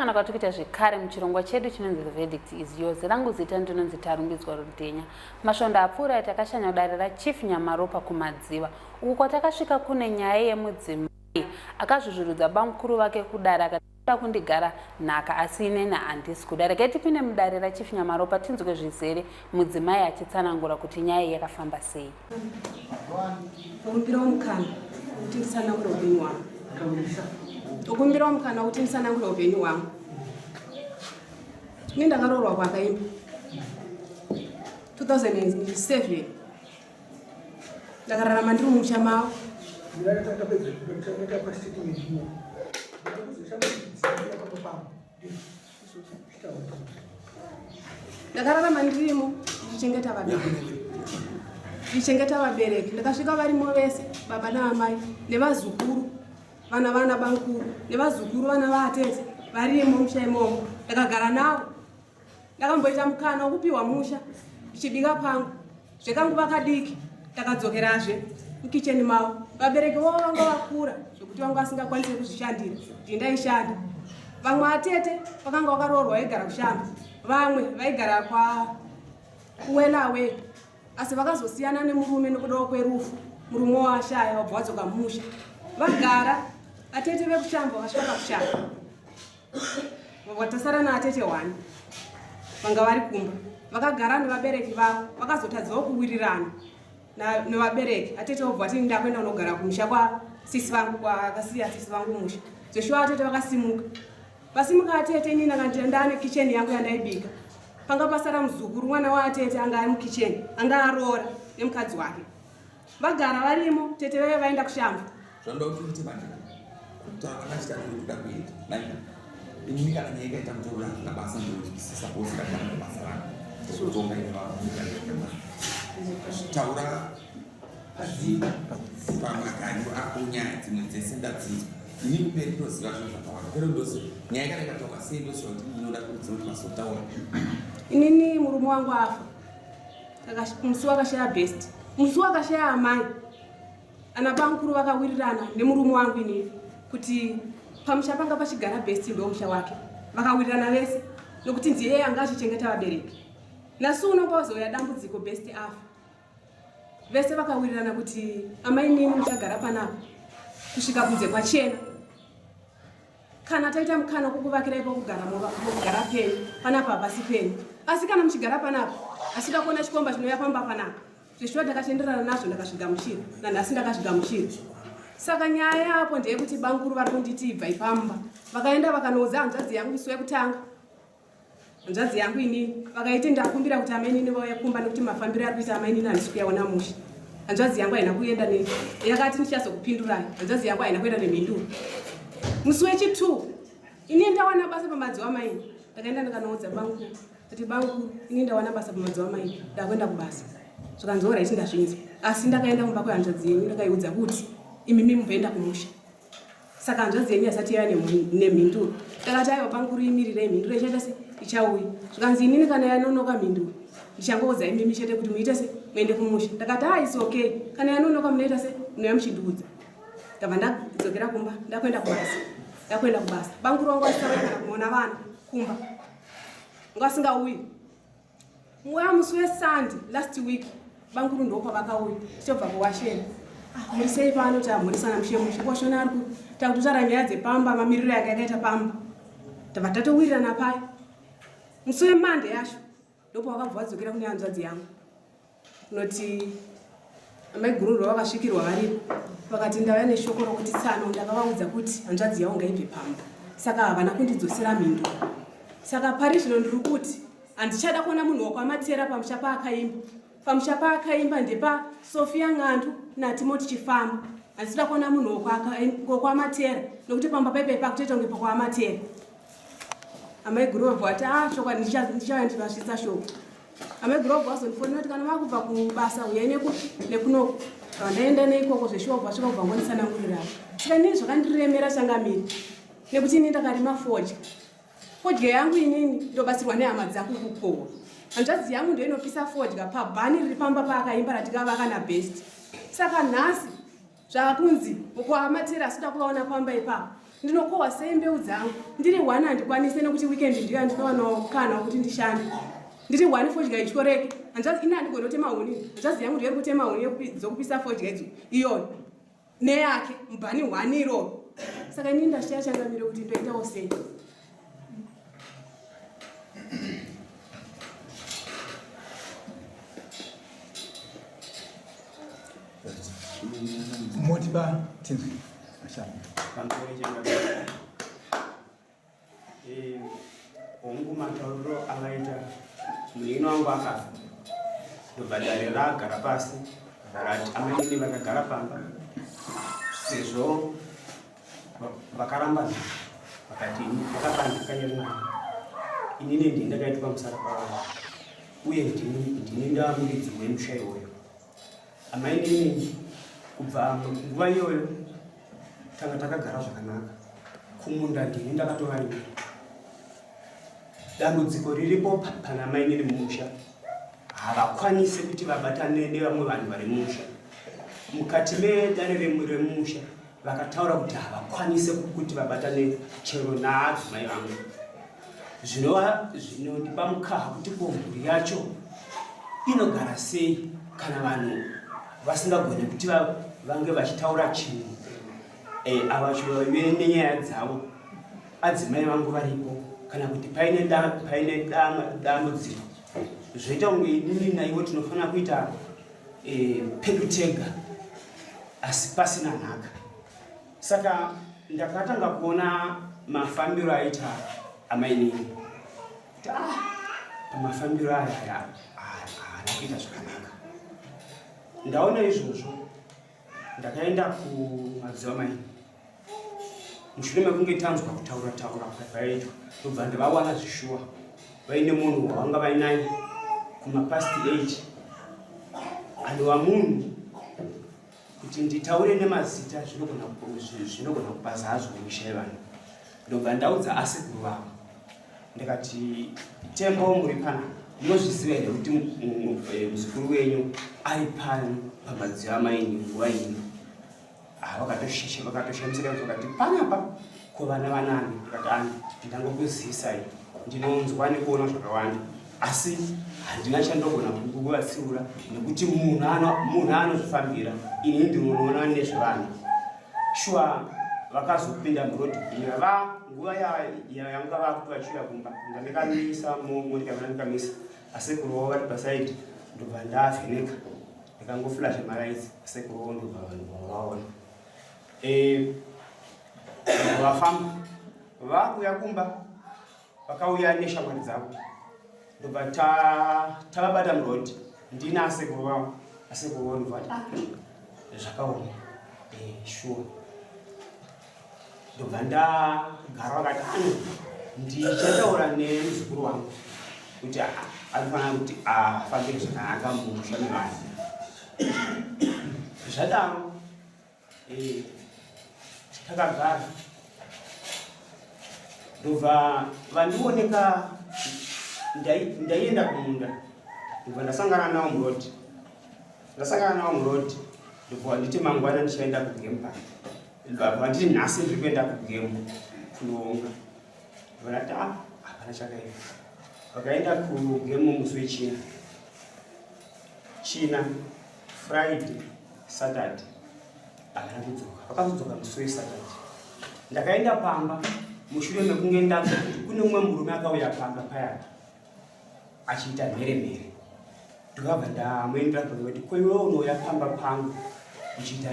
Kusangana kwatiri kuita zvekare muchirongwa chedu chinonzi The Verdict is Yours. Rangu zita ndinonzi Tarumbidzwa Rudhenya. Masvondo apfuura aya takashanya kudare raChief Nyamaropa kuMadziva. Uku kwatakasvika kune nyaya yemudzimai akazvuzvurudza bamukuru vake kudare akati kuda kundigara nhaka asi inini handisi kuda. Regai tipinde mudare raChief Nyamaropa tinzwe zvizere mudzimai achitsanangura kuti nyaya iyi yakafamba sei. Tokumbirawo mukana kuti nditsanangure upenyu hwangu. Tokumbirawo mukana kuti nditsanangure upenyu hwangu. Ini ndakaroorwa kwakaimba 2007 ndakararama ndiri mumusha mavo. Ndakararama ndirimo ndichichengeta vabereki, ndichichengeta vabereki. Ndakasvika varimo vese, baba naamai nevazukuru, vana vana bankuru nevazukuru, vana vaatete varimo musha imomo. Ndakagara navo, ndakamboita mukana wekupiwa musha ndichibika pangu zvekanguva kadiki. Ndakadzokerazve mukicheni mavo. Vabereki vavo vanga vakura zvekuti vanga vasingakwanise kuzvishandira, ndii ndaishanda. Vamwe atete vakanga vakaroorwa vaigara kushamba, vamwe vaigara kwa kuwelawe, asi vakazosiyana nemurume nekudawo kwerufu. Murume washaya, wabva wadzoka mumusha. Vagara atete vekushamba vakasvika pakushamba, vatasara naatete one vanga vari kumba, vakagara nevabereki vavo. Vakazotadzawo kuwirirana nevabereki. Atete vobva vati, ndakuenda kunogara kumusha kwasisi vangu, kwakasiya sisi vangu musha. Zveshuwa atete vakasimuka. Vasimuka atete, inini ndanga ndane kicheni yangu yandaibika. Panga pasara muzukuru, mwana waatete, anga ari mukicheni, anga aroora nemukadzi wake. Vagara varimo, tete vaive vaenda kushamba. Zvanoda kuti uite manje kutaura nachita kuri kuda kuita naika inini kana nyaya ikaita mutoro hazvina basa, ndinonzwisisa bhosi ndakana basa rangu kutonga ine vanhu. Taura pamagariro ako, nyaya dzimwe dzese ndadzinzwa ini. Kumberi ndoziva zvinhu zvakawanda pero ndoziva nyaya kana ikataurwa sei, ndoziva kuti inoda kurudzira kuti vazotaura. Inini murume wangu afa musi wakashaya best, musi wakashaya amai. Ana bamukuru vakawirirana nemurume wangu inini kuti pamusha panga pachigara best ndo musha wake. Vakawirirana vese nokuti ndiye anga achichengeta vabereki. Nasi uno pazouya dambudziko, best afa, vese vakawirirana kuti amai nini muchagara panapa kusvika kunze kwachena. Kana taita mukana wekukuvakirai pokugara, mokugara penyu panapa, hapasi penyu. Asi kana muchigara panapa, asi kuona chikomba chinouya pamba panapa. Zveshuwa ndakatenderana nazvo, ndakazvigamuchira, nanhasi ndakazvigamuchira. Saka nyaya yapo ndeyekuti banguru vari kunditi ibvai pamba. Vakaenda vakanoudza hanzvadzi yangu musi wekutanga. Hanzvadzi yangu inini vakaiti, ndakumbira kuti amainini vauye kumba nekuti mafambiro ari kuita amainini handisi kuyaona mushe. Hanzvadzi yangu haina kuenda ne yakati ndichazokupindurai. Hanzvadzi yangu haina kuenda nemhinduro. Musi wechi2 ini ndawana basa pamadziwa maini, ndakaenda ndikanoudza banguru kuti, banguru, ini ndawana basa pamadziwa maini, ndakuenda kubasa. Zvikanzi, alright, ndazvinzwa. Asi ndakaenda kumba kwehanzvadzi yenyu, ndakaiudza kuti imimi mubvoenda kumusha, saka hanzvadzi yenyu asati yava nemhinduro. Ndakati, aiwa banguru, imirirai, mhinduro ichaita se ichauya. Zvikanzi, inini kana yanonoka mhinduro ndichangoudza imimi chete kuti muite se muende kumusha. Ndakati, ah, it's okay, kana yanonoka munoita se munouya muchindiudza. Ndabva ndadzokera kumba, ndakuenda kubasa. Ndakuenda kubasa, banguru wangu asisauya kana kunoona vana kumba, nga asingauyi. Mweya musi weSunday last week banguru ndokwavakauya, tichobva kuwasheni. Ah, muri sei pano? Tamhurisana mushe mushe. Kwashona ari takutotaura nyaya dzepamba, mamiriro yake yakaita pamba. Tabva tatowirirana paya. Musi weMonday yacho ndopavakabva vadzokera kune hanzvadzi yangu kunoti amaiguru vakasvikirwa varipo. Vakati, ndauya neshoko rokuti tsano ndakavaudza kuti hanzvadzi yavo ngaibve pamba, saka havana kundidzosera mhinduro. Saka pari zvino ndiri kuti handichada kuona munhu wakwamatera pamusha paakaimba. Pamusha paakaimba ndepa Sofia Ng'andu naTimoti Chifamba. Handisida kuona munhu wokwamatera nokuti pamba paipai pakutoita kunge pakwamatera. Amaiguru vabva vati, a chokwadi, ndichauya ndivasvitsa shoko. Amaiguru vabva vazondifonera kuti kana makubva kubasa uyai nekunoko. Ndaenda neikoko zveshuwa, kubva svika kubva ngonditsanangurirapo. Saka inini zvakandiremera, changamiri, nekuti inini ndakarima fodya. Fodya yangu inini ndobatsirwa nehama dzangu kukohwa. Hanzvadzi yangu ndo inopisa fodya pabhani riri pamba paakaimba ratikavaka nabest. Saka nhasi zvaakunzi kwamatera asida kuvaona pamba ipapo. Ndinokohwa sei mbeu dzangu ndiri one handikwanise nekuti weekend ndiyo yandinowanawo mukana wekuti ndishande. Ndiri one fodya ityoreke. Hanzvadzi ini handigoni kutema huni. Hanzvadzi yangu ndiyo iri kutema huni dzokupisa fodya idzo iyoyo neyake mubhani one iroro. Saka inini ndashaya changamire kuti ndoitawo sei. Moti ba tinzwi. Eh, hongu matauriro avaita munin'ina wangu akafa ndobva dare ragara pasi rati amainini vakagara pamba sezvo vakaramba vakati vakapa nhaka yemwana inini ndini ndakaitwa musara pavo uye ndini ndamuridzi wemusha iwoyo Amainini kubva nguva iyoyo tanga takagara zvakanaka kumunda ndini ndakatovarimira. Dambudziko riripo pana mainini mumusha havakwanise kuti vabatane nevamwe vanhu vari mumusha. Mukati medare remusha vakataura kuti havakwanise kuti vabatane chero naadzimai vangu zvinova zvinondipa mukaha kuti ko mhuri yacho inogara sei kana vanhu vasingagone kuti vange vachitaura chinhu eh, ava vave nenyaya dzavo adzimai vangu varipo kana kuti paine dambudziko zvoita kunge inini naivo tinofanira kuita eh, pedu tega asi pasina nhaka Saka ndakatanga kuona mafambiro aita amainini kuti ah, pamafambiro aya aya haana kuita zvakanaka. Ndaona izvozvo ndakaenda kumadziva maini mushure mekunge tanzwa kutaura taura kwaiitwa ndobva ndavawana zvishuwa vaine munhu wavanga vainaye kumapast 8 anova munhu Kuti nditaure nemazita zvinogona zvinogona kupaza hazvo misha yevanhu. Ndobva ndaudza asekuru vavo ndikati tembo muri pana munozviziva here kuti eh, muzukuru wenyu ari pano pamadziyo amaini nguva ino ah, vakatosheshe vakatoshamisika vakati panapa ko vana vanani ndikati ani ndangokuzivisai ndinonzwa nekuona zvakawanda asi handina chandogona kuvatsiura nekuti munhu anozvifambira ini ndinoona nezvevanhu shuwa vakazopinda muroad bhira va nguva yanga vakuti vachiuya kumba ndandikamisa motika vanandikamisa asekuru wavo vari pasaidi ndobva ndavheneka ndikangoflasha maraitsi asekuru wavo ndobva vanhu vaona eh, vafamba vakuya kumba vakauya neshamwari dzavo ndobva tavabata muroad ndini asekuru vavo asekuru vavo ndobva vati ah, zvakaoma eh, shuwa ndobva ndagara vakati ano ah, ndichataura nemuzukuru wangu kuti anofanira kuti afambire zvakanaka mumusha mevanhu zvadaro Eh, takagara ndobva vandioneka ndaienda kumunda ndobva ndasangana nawo muroad ndasangana nawo muroad ndobva vanditi mangwana ndichaenda kugame park ndobva vanditi nhasi ndiri kuenda kugame kunoonga ndobva ndati ah hapana chakaipa vakaenda kugame musi wechina China, Friday, Saturday havana kudzoka, vakazodzoka musi weSaturday. Ndakaenda pamba mushure mekunge ndanzwa kuti kune umwe murume akauya pamba paya achiita mhere mhere, ndikabva ndamuendera pamba kuti ko iwe unouya pamba pangu uchiita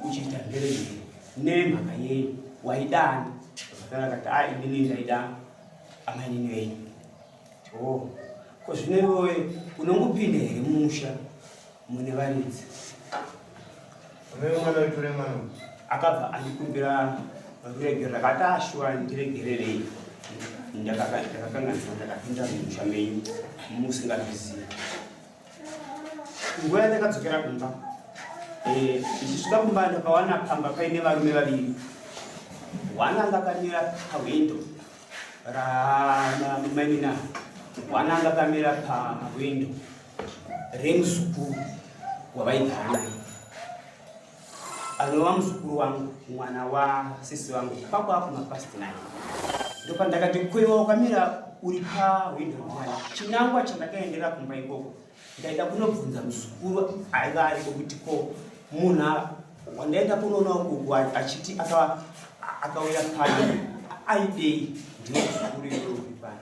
uchiita mhere mhere nemhaka yei waidani? Vakataura akati a inini ndaida amainini venyu. Oh, ko zvino iwewe unongopinda here mumusha mune varidzi? Akabva andikumbira ruregerero akati ashuwa ndiregererei ndakakanganisa ndakapinda mumusha menyu musingazvizivi. Nguva yandakadzokera kumba eh, ndichisvika kumba ndakawana pamba paine varume vaviri one anga akamira pahwindo ramainina one anga akamira pahwindo remuzukuru wavaigara naye. Anova muzukuru wangu, mwana wasisi vangu, kwakwa kumapast 9. Ndopandakati kwewa wakamira uri pahwindo ndiani? Chinangwa chandakaendera kumba ikoko ndaida kunobvunza muzukuru aiva ariko kuti ko munhu wandaenda kunoona uku achiti akauya pano aidei? Ndiwo muzukuru iyoyo uri pano.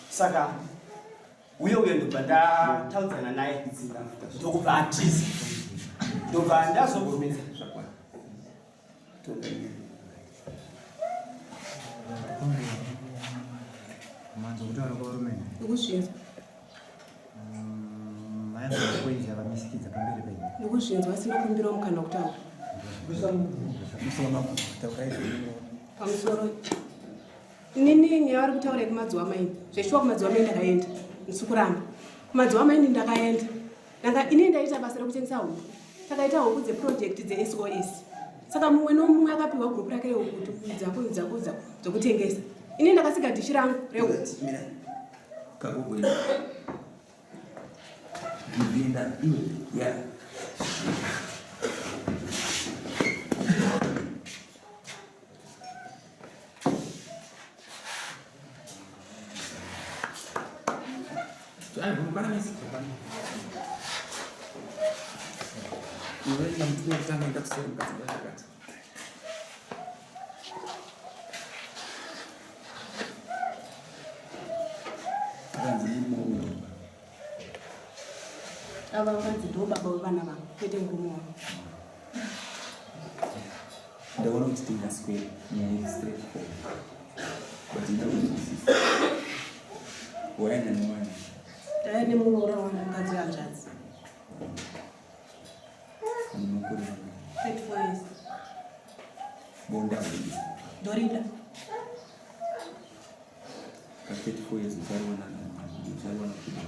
Saka uye uye ndobva ndataudzana naye ndokubva atiza ndobva ndazobvumidza Manzo kutaura kwarume. Ndikuzvinzwa. Mai vakwenzi avamisikidza pamberi penyu. Ndikuzvinzwa asina kumbira mukana wekutaura. Pamusoro. Inini nyaya vari kutaura yekumadziwa maini. Zveshuwa kumadziwa maini ndakaenda. Ndisikuramba. Kumadziwa maini ndakaenda. Ndanga ini ndaita basa rekutengesa huku. Takaita huku dzeproject dzeSOS. Saka mumwe nomumwe akapiwa group rake rehuku dzako dzako dzako dzokutengesa. Ini ndakasiga dhishi rangu rehuku. Mira. Kagogo. Ndinda iwe. Yeah. Ava vakanzi ndo baba vevana vangu kwete murume wangu. Ndaona kuti tingaswera nyaya iri straight forward but ndakunzwisisa wayana newani Ndaiva nemuroora wangu mukadzi wehanzvadzi. ane makore mangani? 34 years. Bonda hurida Ndorida. Pa 34 years uchariwana uchariwana kuda.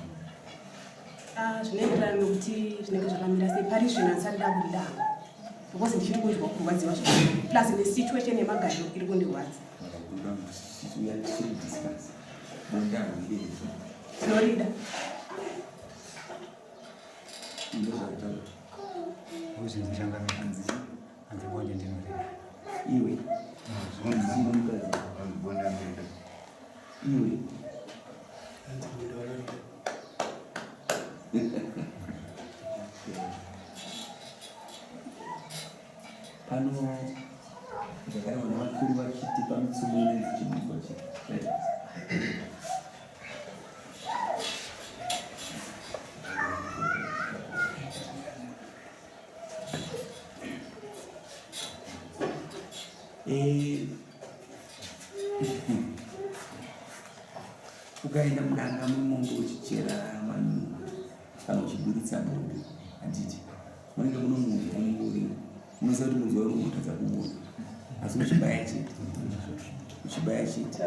Ah, zvinoenderana nekuti zvinenge zvakamira sei. Pari zvino handisati ndakurida hangu because ndichiri kunzwa kurwadziwa zvikuru plus nesituation yemagariro iri kundirwadza. Tinorida. Iwe. Iwe. Pano zvakare vana vakuru vachitipa mitsumo inonzi chibikwa chi. Eh, ukaenda mudanga memombe uchichera manyuwa kana uchiburitsa mombe handiti munenge muno munhu unenge urimo unoziva kuti munzi wauri unotadza kuona asi uchibaya chete uchibaya chete.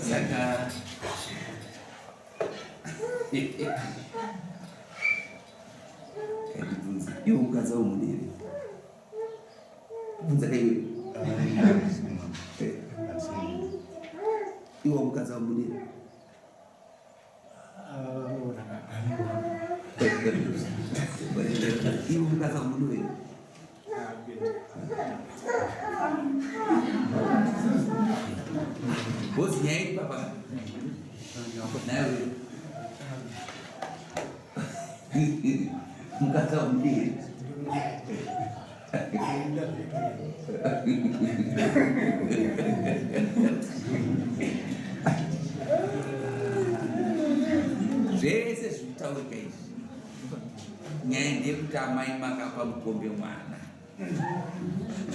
Saka kandibvunze iwe mukadzi aumudere bvunza kaiwe iwe mukadzi aumudere iwe mukadzi aumudere. Bosi nyaya iri papa nawe mukadzi aumudere. Zvese zvinotaurika izvi nyaya ndeyekuti amai makapa mukombe mwana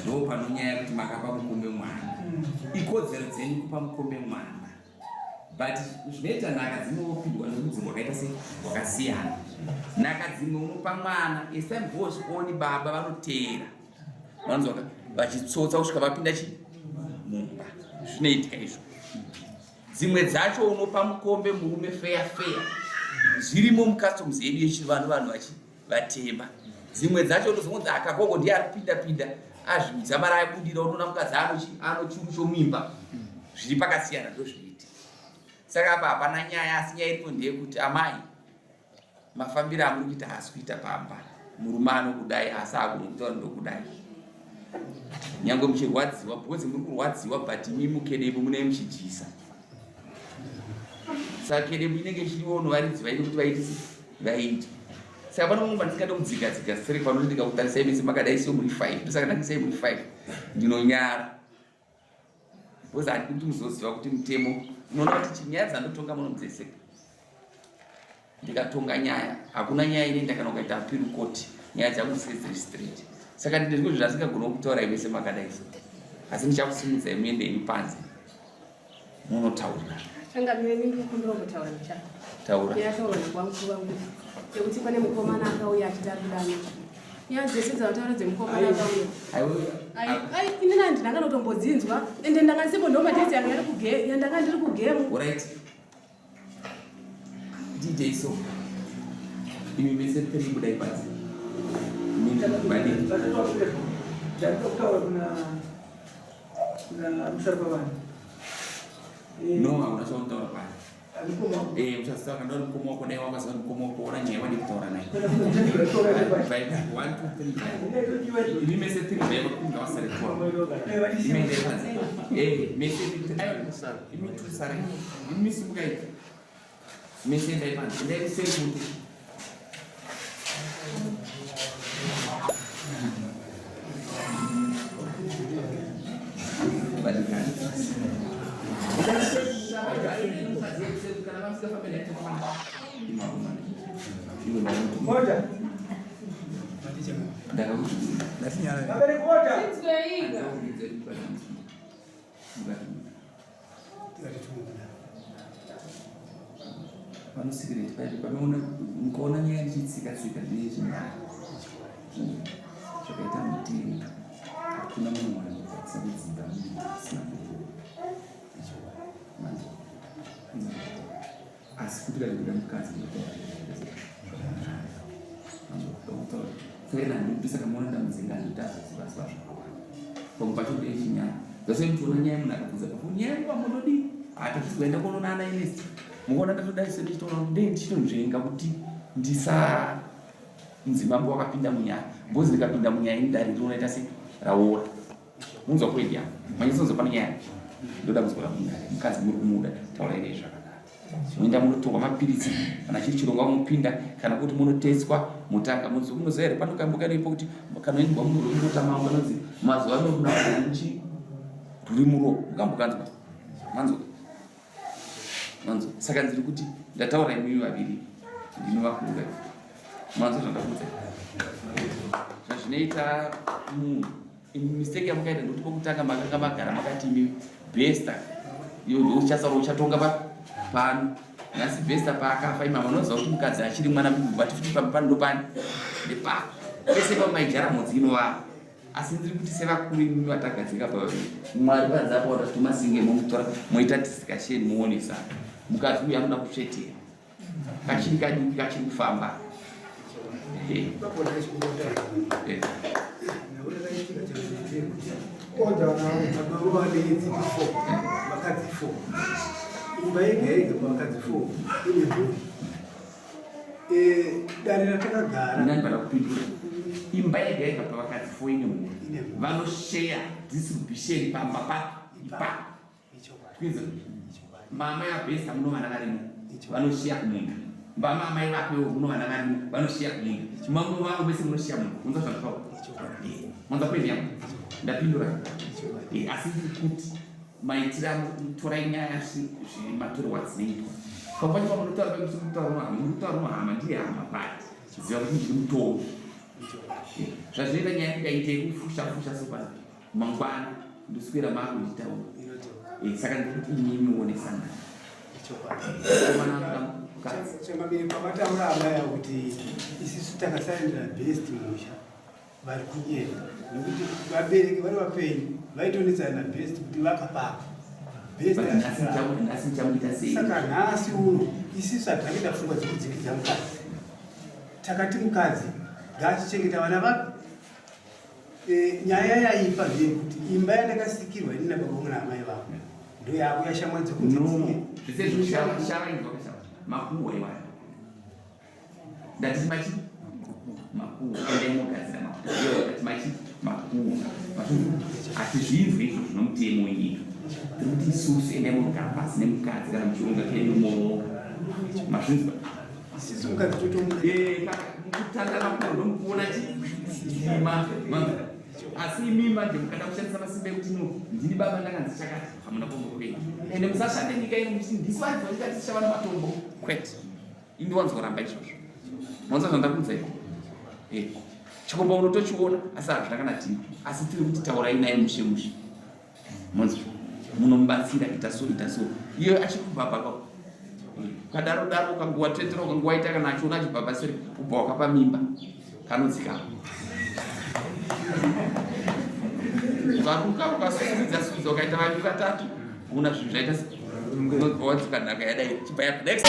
ndo pano nyaya yekuti makapa mukombe mwana ikodzero dzenyu kupa mukombe mwana but zvinoita nhaka dzinopindwa nerudzi rwakaita se rwakasiyana. Nhaka dzimwe unopa mwana as time goes on baba vanoteera vanonzwaka vachitsotsa kusvika vapinda chi mumba zvinoitika izvo. Dzimwe dzacho unopa mukombe murume feya feya zvirimo mucustoms yedu yechivanhu vanhu vachi vatema. Dzimwe dzacho unozonzi akagogo ndiye ari kupinda pinda azviudza mari abudira unoona mukadzi anochi ano churu chomimba zviri pakasiyana ndozvinoitika. Saka apa hapana nyaya, asi nyaya iripo ndeyekuti amai mafambiro amuri kuita haasi kuita pamba. Murume anokudai asi haagoni kutaura ndokudai. Nyangwe muchirwadziwa because muri kurwadziwa but imi mukedebu munee muchidyisa. Saka kedebu inenge ichidiwa unovaridzi vaite kuti vaite vaite. Saka pano pamwe pandisingade kudzika dzika sere panoti ndikakutarisai mese makadai so muri 5 ndosaka ndakisai muri 5 ndinonyara. Because handidi kuti muzoziva kuti mutemo unoona kuti chinyaya dzandotonga muno mudzese ndikatonga nyaya hakuna nyaya inoenda kana ukaita appeal court nyaya dzangu dzese dziri straight saka ndine zvimwe zvinhu zvasingagona kutaura mese makadai so asi ndichakusimudzai muende imi panze munotaurira Changamire ini ndikukumbira kutaura ndicha. Taura. Yataura nekwangu vangu. Yekuti pane mukomana akauya achiti ari kudana. Nyaya dzese dzavataura dzemukomana akauya. Ai ai ini nandi ndanga ndotombodzinzwa ende ndanga ndisipo ndo madhezi yanga iri kuge yandanga ndiri kugemu. Alright. DJ so. Imi mese tiri budai panze. Mimi badi. Ndakutaura kuna kuna musharukwa vanhu. No, hauna chaunotaura pano. Eh, uchaziva kana uri mukoma wako dai wakaziva mukoma wako ona nyaya wadi kutaura naye. Vai, 1 2 3 Imi mese 3 vai vakunga vasare kwa. Imi endai panze. Eh, mese ayo imi tu sare. Imi simukai. Mese endai panze. Endai kuseri kuti. Panosikireti paipi panoona mukaona nyaya ndichitsika tsika ndezvinyaya zvakaita mutemo hakuna munhu wanokwanisa kudzinga munhu asina manje asi kuti kana kuda mukadzi saka muona ndamudzinga nditazoziva ziva zvakawanda pamwe pacho ndechinyaya zvase muchiona nyaya munhu akabvunza pafoni nyaya nguva munodii hatisi kuenda kunoona ana Ernest mukaona ndatodai se ndichitoona kuti ndei ndichitonzvenga kuti ndisa nzi mambo wakapinda munyaya bhozi ndikapinda munyaya ini dare rinoita se raora munzwa point yangu manyasonzwa pane nyaya ndoda kuzwa mukadzi muri kumuda taurai nei zvakanaka moenda munotorwa mapiritsi kana chiri chirongwa mopinda kana kuti munoteswa motanga munoziva here pano kambo kanoipo kuti kanoendwa murota mangu kanonzi mazuva ano runa uchi ruri muro mukambokanzwa manzwa manzwa saka ndiri kuti ndataura imimi vaviri ndinovakuruka manzwa zvandakuudza zvazvinoita munhu mistake yamukaita ndikuti pokutanga makanga magara makati imi besta iwe ndouchasara uchatonga pa pano nhasi besta paakafa imama unoziva kuti mukadzi achiri mwana vati futi pano ndopani ndepako pese pamaijara mhodzi inovava asi ndiri kuti sevakuru imi vatagadzika pavaviri mwari panze apo watati masinge momutora moita discussion muonesana mukadzi uyu anoda kutsvetera kachiri kadiki kachiri kufamba vakadzi four imba yega yega pavakadzi four ine mhuri dare ratakagara nani vada kupindura imba yega yega pavakadzi four ine mhuri vanosheya distribution pamba pa ipapo Twinza. Mama ya besta muno vana varimo. Vanoshiya kumunda. Mama amai vako iwo muno vana varimo. Vanoshiya kumunda. Mambo vangu vese munoshiya munda. Unza zvanditaura. Manza kwezi yangu. Ndapindura. Asi ndiri kuti maitira torai nyaya zviri matorwa dzinoitwa. Pamwe pacho pamunotaura pekuti mutaura hama, mutaura hama ndiye hama but ziva kuti ndiri mutongi. Zvazvinoita nyaya ndikaita yekufusha fusha so pano. Mangwana ndoswera maku ndichitaura. Eh, saka ndikuti imimi onesana. Changamire pamataura amai avo kuti isisu takasaindira best musha vari kunyeka nekuti vabereki vari vapenyu vaitonetsana nabest kuti vakapaka saka nhasi uno isisu hatina kuita pfungwa dzekudzikidza mukadzi takati mukadzi ngaachichengeta vana vake Eh, nyaya yaipa ndeyekuti imba yandakasikirwa ini nababa vangu naamai vangu Ndoyakuya shamwari dzekunze dziye. Zvese shava shava inzwa shava. Makuhwa iwaya. Ndati machi makuhwa ende mogadzira makuhwa. Iyo ndati machi makuhwa. Hatizvinzwe izvo zvinomutemo wenyika. Tiri kuti isusu ende munogara pasi nemukadzi kana muchironga kenyu moronga. Mazvinzwa? Isusu mukadzi totomuda. Eh, kutandana kuno ndomukuona chi? Ndima. Asi imi manje mukada kushandisa masimba ekuti no ndini baba ndakanzi chakati hamuna komborokei ende musashande nyika ino muchiti ndisu varidzi vachikati tichava nematombo kwete indiwanzoramba izvozvo maonza zvandakuudza iko eh, chikomba unotochiona asi hazvina kana tini asi tiri kuti taurai naye mushe mushe Monzi munomubatsira ita so ita so iye achikubhabha ka ukadaro daro ukanguwa tetera ukanguwa ita kana achiona achibhabha seri ubva wakapa mimba kanodzikama ukaruka ukasumidza sumidza ukaita vaviri vatatu una zvinhu zvaita unobva wadzoka nhaka yadai chibva ya next.